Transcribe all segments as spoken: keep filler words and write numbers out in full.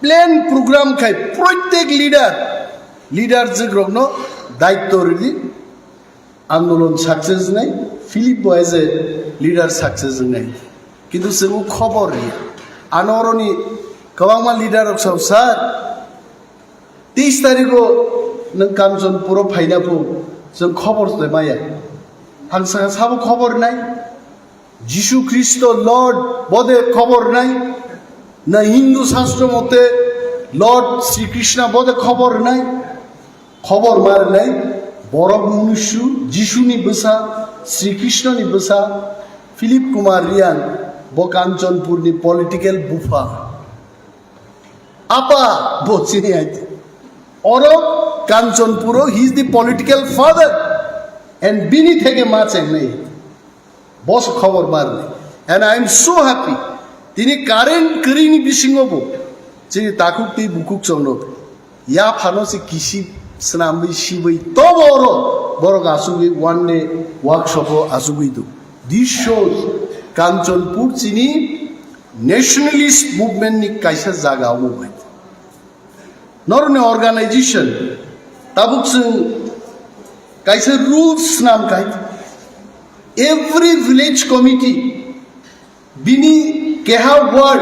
Plan program khai protek leader, leader jikrokno daityo ridi, andolon success nai, Philip bo as a leader success nai. Kintu chwng khobor ri. Ano oroni kwbangma leader rok sao, "Sir, teis tarikh o nwng Kanchanpur o phaina phu, chwng khobor se maya." Ang sakha, "Sabo khobor nai? Jisu Khristo Lord bode khobor nai? Na Hindu Shastro mote Lord Sri Krishna bode khobor nai?" Khobor ma rwnai, borok mnusu, Jisuni bwsa, Sri Krishnoni bwsa, Philip Kumar Reang, bo Kanchanpurni political bupha. Apa, bo chini hai. Oro Kanchanpuro, he is the political father, and bini theke ma chengnai. Boss khobor barni. And I am so happy. Tini current kwrwini bisingo bo chini takhuk tei bukhuk chwngno yaphano se kisi swnamwi sibwi tobo oro borok achugwi one day workshop o achugwi do. This shows Kanchanpur chini nationalist movement ni kaisa jaga omo bai. Noroni organization tabuk chwng kaisa rules swnam khai, every village committee bini keha word,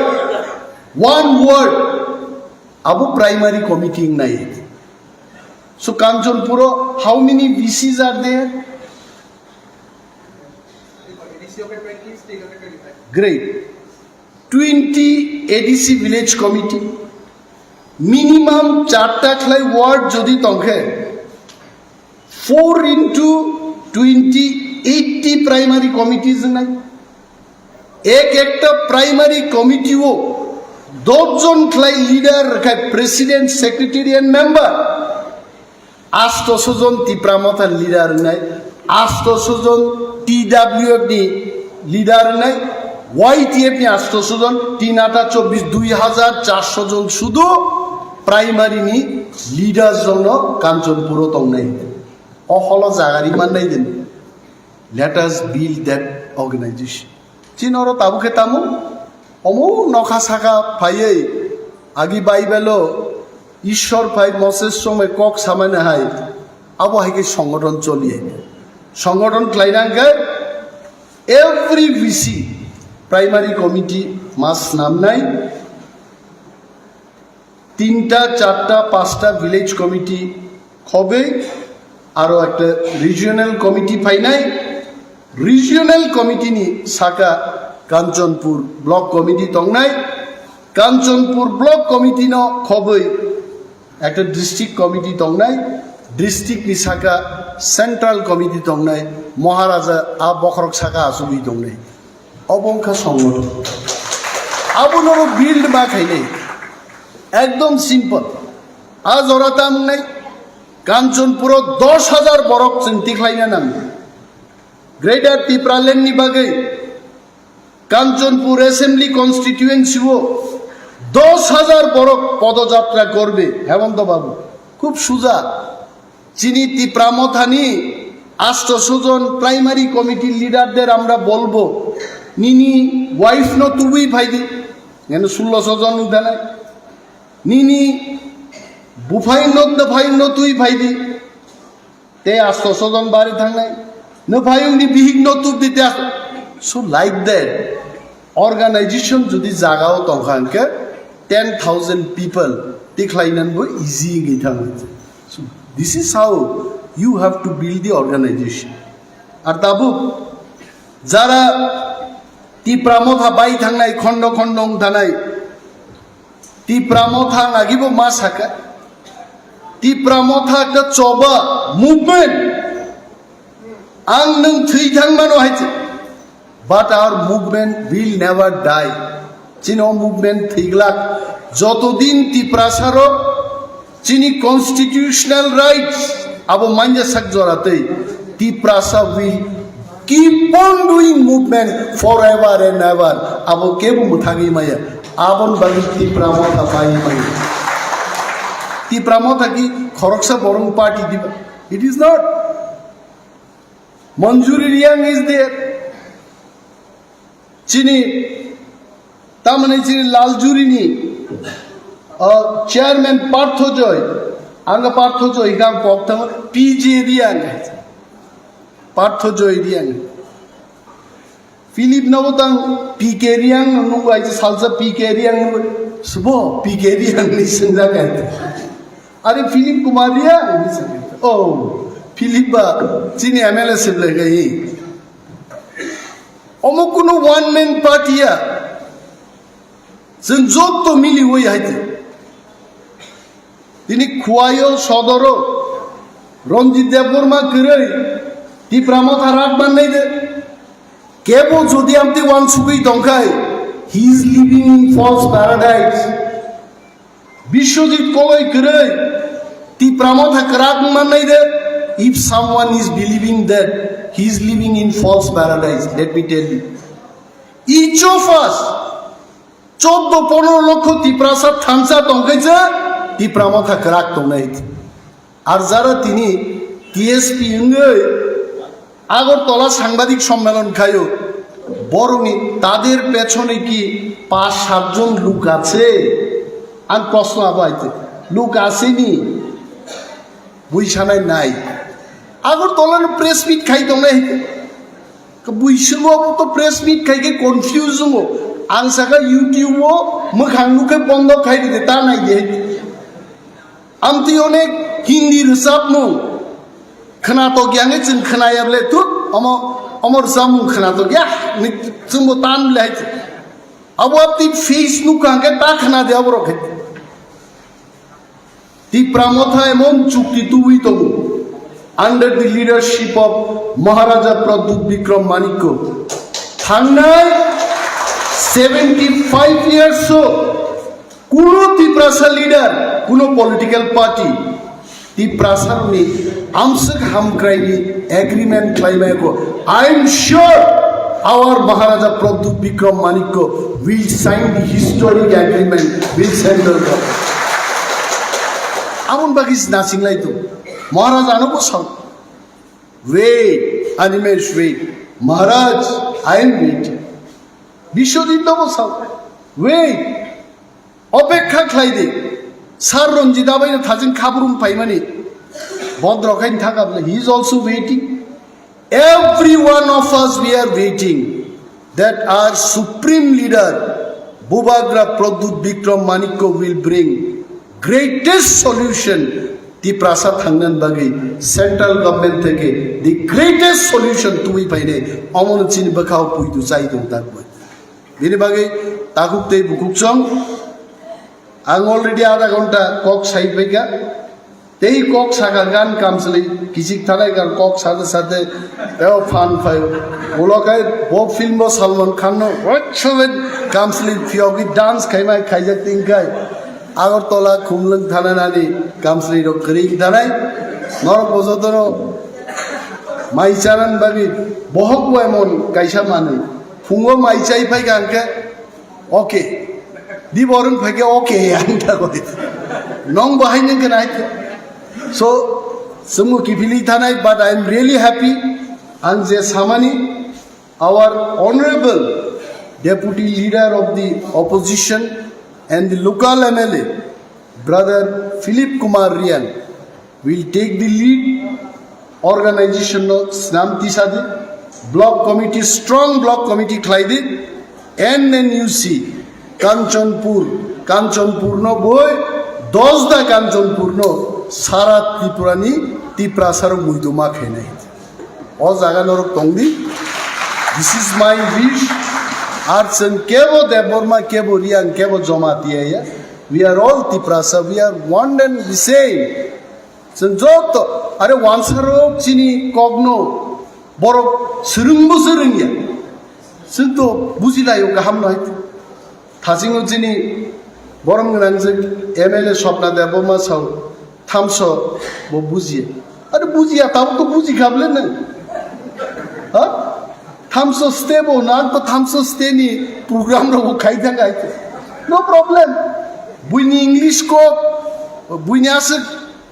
one word, abo primary committee wngnai. So Kanchanpuro how many V Cs are there? Great. Twenty A D C village committee, minimum charta khlai ward jodi tongkhe, four into twenty, eighty primary committees wngnai. Ek ekta primary committee o dos jon khlai leader khai, president, secretary and member. Astoso jon Tipra Motha leader wngnai, astoso jon T W F ni leader wngnai, Y T F ni astoso jon, tin ata chobbish, dui hajar charso jon sudu primary ni leaders jono Kanchanpuro tongnai. O holo jaga ri mannai din. Let us build that organization. Chini oro tabuk khe tamo? Omo nokha saka phaiwi agi Bible o Ishwar phai Moses somoi kok samani hai, abo hai khe songothon choli hai. Songothon khlaina hwnkhe every V C primary committee ma swnamnai, tinta, charta, panchta village committee khobwi, aro ekta regional committee phainai. Regional committee ni saka Kanchanpur block committee tongnai. Kanchanpur block committee no khobwi ekta district committee tongnai. District ni saka central committee tongnai. Maharaja a bokhorok saka achugwi tongnai. Obo wngkha songothon. Abono build ma khainai. Ekdom simple. A jora tam wngnai. Kanchanpuro dos hajar borok chwng tikhlaina nango. Greater Tipraland ni bagwi Kanchanpur Assembly Constituency o dos hajar borok podojatra korbe, Hemonto Babu. Khub suja. Chini Tipra Mothani astoso jon primary committee leader der amra bolbo. Nini wife no tubui phaidi. Ngeno sulloso jon wngthanai. Nini buphai no, buphai no tui phaidi. Tei astoso jon bari thangnai. Nwphayungni bihikno tubdi tei asto-, so like that. Organization jodi jagao tongkha hwnkhe ten thousand people tikhlainanbo easy wngwi thangwi. So this is how you have to build the organization. Ar tabuk jara Tipra Motha bai thangnai, khondo khondo wng thanai, Tipra Motha ang agibo ma saka. Tipra Motha ekta choba movement. Ang nwng thwi thang mano hai se. But our movement will never die. Chini o movement thwiglak. Jotodin Tiprasa rok chini constitutional rights abo manya sak jora tei Tiprasa will keep on doing movement forever and ever. Abo kebo mwthagwi maya. Abon bagwi Tipra Motha pai maya. Tipra Motha ki khoroksa borong party diba? It is not. Manjuri Reang is there. Chini, tamani chini Laljuri ni O chairman Partho Joy, ang Partho Joy kang kok tang P J Riang, Partho Joy Riang. Philip no tang P K Riang no nung ai salsa P K Riang no subo P K Riang ni sinja kai. Are Philip Kumar Riang ni sinja. Oh, Philip ba chini M L A seble kai. Omo kuno one man party ya. Chwng jotto miliwi hai di. Tini Khuayo sodoro Ranjit Debbarma kwrwi Tipra Motha rak mannai de. Kebo jodi amtwi wansugwi tongkhai, he is living in false paradise. Biswajit Koloi kwrwi Tipra Motha kwrak mannai de. If someone is believing that, he is living in false paradise. Let me tell you. Each of us, choddo pondro lokho Tiprasa thansa tongkhaisa, Tipra Motha kwrak tongnai. Ar jara tini T S P wngwi Agartala sangbadik sommelon khaio, borokni tader pechone ki panch sat jon luk ache? Ang proshno abo aite, luk ache ni? Bui sanai nai. Agartala no press meet khai tongnai. Bui swngo abo to press meet khai khe confuse wngo. Ang saka YouTube o mwkhang nukhe bondo khai ride ta nai de. Amtwi onek Hindi rwchapmung khwnatok ya hwnwi chwng khwnaya ble thuk, omo, omo rwchapmung khwnatok ya hwnwi chwngbo tan ble hai. Abo amtwi face nukha hwnkhe ta khwna de aborok hai. Tipra Motha emon chukti tubui tongo under the leadership of Maharaja Pradyut Bikram Manikya. Thangnai seventy five years o kuno Tiprasa leader, kuno political party, Tiprasa ni amswk hamkrai ni agreement khlai mai ko. I am sure our Maharaja Pradyut Bikram Manikya will sign the historic agreement with central government. Amon bagis nasing lai tu. Maharaja ano ko sam. Wait, Animesh, wait. Maharaj, I am waiting. Biswajit no ko sam. Wait. Opekha khlai di. Sir Ranjit abai no thajin khabrum paimani. Bodro khain thangabla. He is also waiting. Every one of us, we are waiting that our supreme leader, Bubagra Pradyut Bikram Manikya will bring greatest solution Tiprasa thangnan bagwi central government theke the greatest solution tubui paine omono chini bwkhao puitu chai tong takboi. Bini bagwi takhuk tei bukhuk chwng ang already adha ghonta kok sai phaikha. Tei kok saka gan kamsli kichik thalai gan kok sate sate teo phan phai. Ulo kai bo film bo Salman Khan no whatsoever kamsli phiyogwi dance khaimai khaijak tingkai. Agartala Khumlwng thana nani kamsli rok kwrwi thanai. Norok bojotono mai chanan bagwi bohok bai mon kaisa manwi. Phungo mai chai phai gan khe okay. Di borun phai khe okay ang ta koi. Nong bahai nang khe nai khe. So, sumu kiphili thanai, but I am really happy. Ang je samani, our honorable deputy leader of the opposition and the local M L A, brother Philip Kumar Riang, will take the lead organization no snam tisadi, block committee, strong block committee khlaidi, N N U C, Kanchanpur, Kanchanpur no boi, dosda Kanchanpur no sara Tripura ni Tiprasa rok muitu ma khainai. O jaga norok tongdi. This is my wish. Ar chwng kebo Debbarma, kebo Riang, kebo Jamatia ya. We are all Tiprasa. We are one and the same. Chwng joto, are wansarok chini kokno borok swrwngbo swrwngya. Chwng to bujilaio kaham no hai. Thasingo chini borom gwnangjwk M L A Swapna Debbarma sao, thamso bo bujiya. Are bujiya, tabuk to buji kha bole nwng. Ha? Thamso stay bo, nang to thamso stay ni program rok khai thang hai. No problem. Buini English kok, buini aswk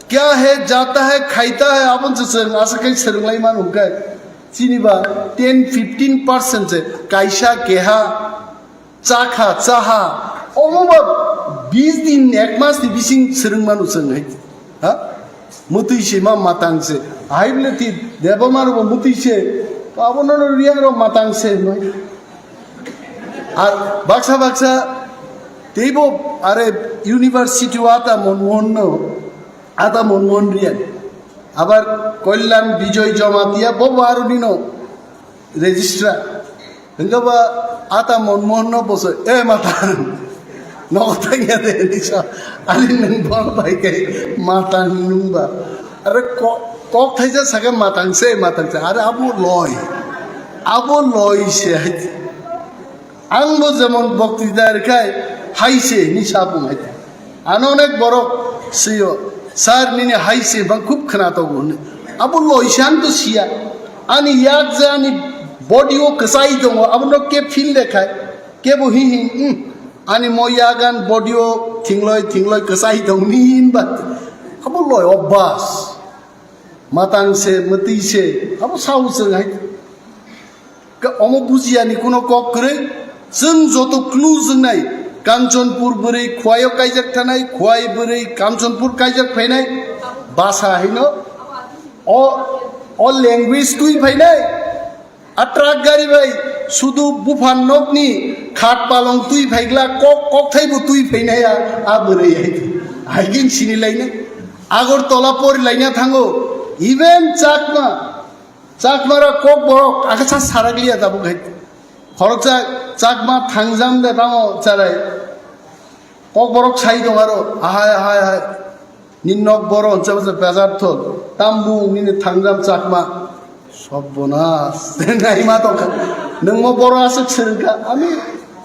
kya hai, jata hai, khaita hai, abon se chwng aswk khai swrwnglai mano hwnkhe. Chini ba ten fifteen percent se kaisa keha chakha, chaha, omo ba Bis din, ek mas ni bising swrwng manu chwng hai. Ha? Mutwi se ma matang se. Hai bole ti Debbarma rok bo mutwi se. Abo no Reang rok matang se noi. Ar baksa baksa teibo are university o ata Monmohan no, ata Monmohan Reang. Abar Kalyan Bijoy Jamatia bo bo aroni no registrar. Hingke ba ata Monmohan no boso, "E matan, nogo thangya de," hinwi sa, "Ani nwng bor bai khe matan nwng ba." Are ko-, kok thaisa sake matang se, matang se. Are abo loi. Abo loi se hai. Ang bo jemon bokti dar khai, hai se hinwi sa bung hai. Ano onek borok swiyo, "Sir, nini hai se bang khub khna tongo," hinwi. Abo loi se ang to siya. Ani yak je ani body o kwchai tongo, abo no ke feel de khai. Kebo hi hi, hmm, ani mo yagan body o thingloi thingloi kwchai tong ni hin ba. Abo loi obas. Matang se, mwtwi se, abo sao chwng hai. Ka omo bujiya ni kuno kok kwrwi, chwng joto clue jwngnai, Kanchanpur bwrwi Khwai o kaijak thanai, Khwai bwrwi Kanchanpur kaijak phainai, basa hino. O, o language twi phainai. A truck gari bai sudu buphan nokni khat palong twi phaigla kok, kokthai bo twi phainai a, a bwrwi hai. Hai kin sini laina. Agartala pori laina thango. Even Chakma. Chakma ra kok borok akasa sarak liya tabuk hai. Khoroksa Chakma thangjam de tamo charai. Kok borok sai tong aro. Ahai, ahai, ahai. Ni nok boro hwnsa bwsa bazar thol. Tam bung nini thangjam Chakma. Sobbonas. Naima tongkha. Nwng mo boro aswk swrwngkha. Ami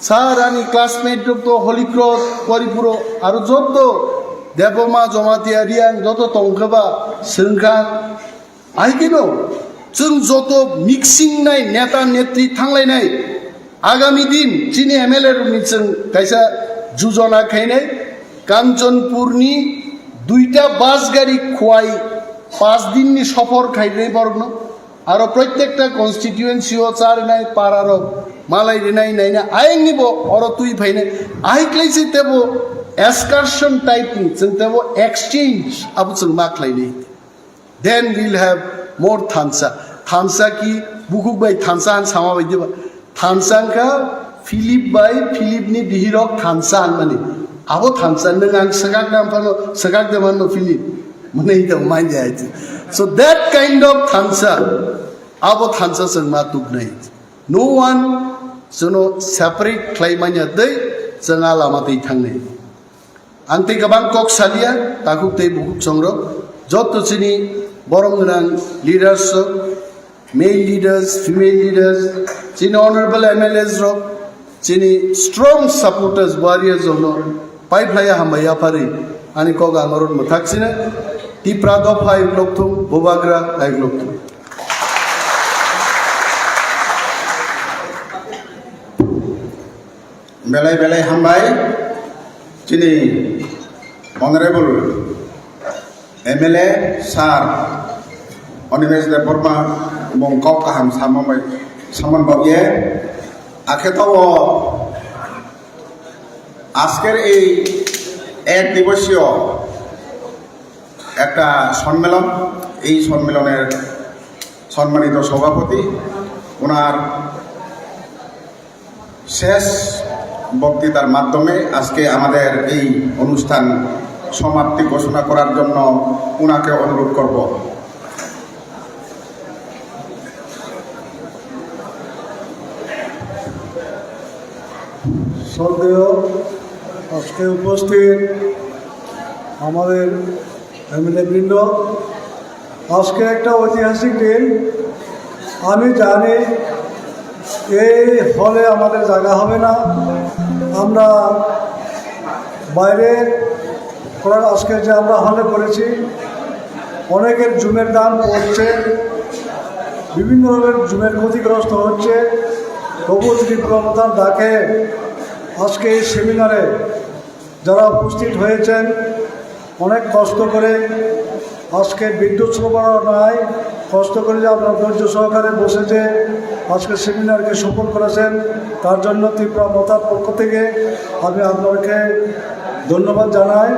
sir ani classmate rok to Holy Cross, Koripuro, aro joto Debbarma, Jamatia, Reang joto tongkha ba swrwngkha. Hai khe no, chwng joto mixing nai neta netri thanglainai. Agami din chini M L A rokni chwng kaisa jujona khainai. Kanchanpurni duita bus gari Khwai pas dinni sophor khainai borokno. Aro protekta constituency o cha rinai para rok malai rinai naina ayangni bo oro twi phainai. Ahai khlai se tebo excursion type ni chwng tebo exchange abo chwng ma khlainai. Then we'll have more thansa. Thansa ki bukhuk bai thansa han sama bai diba? Thansa wngkha Philip bai Philip ni bihirok thansa hanmani. Abo thansa nwng ang swkak nam phano swkak de manno Philip. Mane ito manja ito. So that kind of thansa, abo thansa chwng ma tuknai. No one chwngno separate khlai manya tei chwng a lama twi thangnai. Ang tei kwbang kok salia, takhuk tei bukhuk songrok, joto chini borom gwnang leaders rok, male leaders, female leaders, chini honorable M L As rok, chini strong supporters, warriors rokno paiphlaiya hambai yapharwi ani kok ang oro mwthak sino, Tipra dopha ayuklokthu, Bubagra ayuklokthu. Belai belai hambai chini honorable M L A sir Animesh Debbarma bong kok kaham samamai samon babye akhe to o asker ei ek dibosyo ekta sonmelon, ei sonmeloner সম্মানিত সভাপতি, ওনার শেষ বক্তৃতার মাধ্যমে আজকে আমাদের এই অনুষ্ঠান সমাপ্তি ঘোষণা করার জন্য ওনাকে অনুরোধ করব। শ্রদ্ধেয় আজকে উপস্থিত আমাদের এমএলএ বৃন্দ, আজকে একটা ঐতিহাসিক দিন। আমি জানি এই হলে আমাদের জায়গা হবে না, আমরা বাইরে করার, আজকে যে আমরা হলে করেছি, অনেকের জমির দাম পড়ছে, বিভিন্ন রকমের জমির ক্ষতিগ্রস্ত হচ্ছে। তবুও ত্রিপুরা মথার ডাকে আজকে এই সেমিনারে যারা উপস্থিত হয়েছেন, অনেক কষ্ট করে আজকে বিদ্যুৎ সরবরাহ নাই, কষ্ট করে যে আপনারা ধৈর্য সহকারে বসে যে আজকে সেমিনারকে সফল করেছেন, তার জন্য ত্রিপুরা মথার পক্ষ থেকে আমি আপনাকে ধন্যবাদ জানাই